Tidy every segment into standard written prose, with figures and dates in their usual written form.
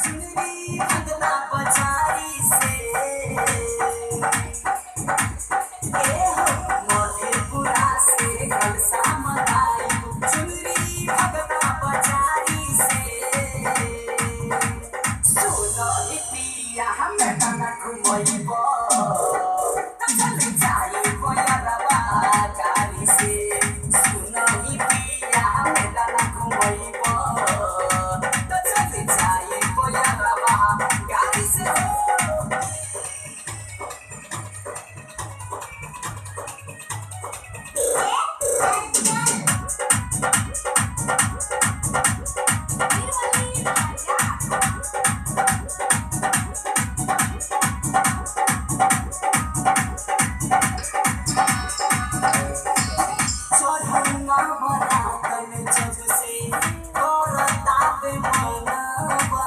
चुनरी भगला पछाड़ी से ए हो मधेपुरा से कलसा मंगाई चुनरी भगला पछाड़ी से। सुनो हे पिया हमें ना घुमैब त चल जाइब यारबा गाड़ी से। सुनो हे पिया हमें ना घुमैब त चल जाइब यारबा गाड़ी से हो। चढ़ना बरातन जब से करता बे मनवा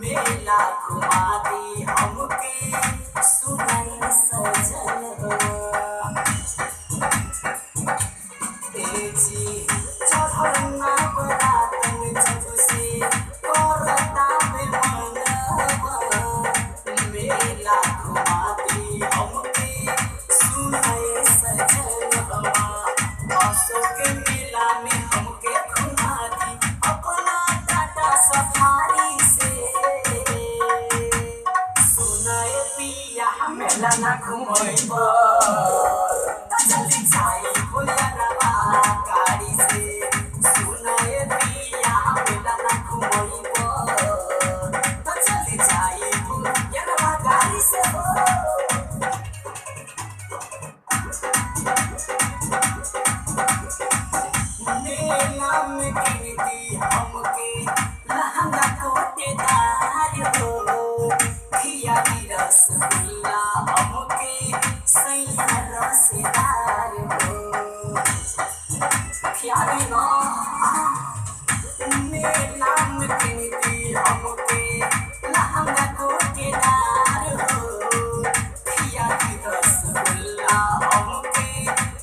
मेला घुमा दी हमके सुनाई सजनवा। ए जी चढ़ना बरातन जब से करता बे मनवा मेला घुमा दी हमके सुनाई सजनवा। अशोक मेला में हमके घुमा दी अपना टाटा सफारी से। सुनाए पिया मेला ना घुमैब त चली जाइब यारबा गाड़ी से। सुनाए पिया मेला ना घुमैब त चली जाइब यारबा गाड़ी से हो। मेला में गिनती हमके लहंगा कोटेदार हो खिया रसगुल्ला हमके सैया रसदार हो खियारी ना। मेला में गिनती हमके लहंगा कोटेदार हो खिया रसगुल्ला हमके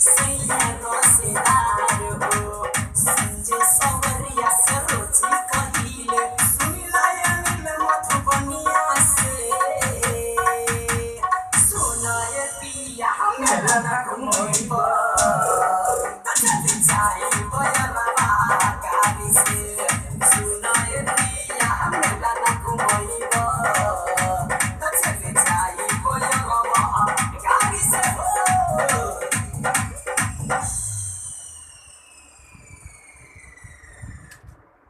सैया रसदार हो। संजय सवरिया सरोजी कहिले सुनिलायन मधुबनिया से। सुनाए पिया मेला ना घुमैब त चल जाइब यारबा गाड़ी से। सुन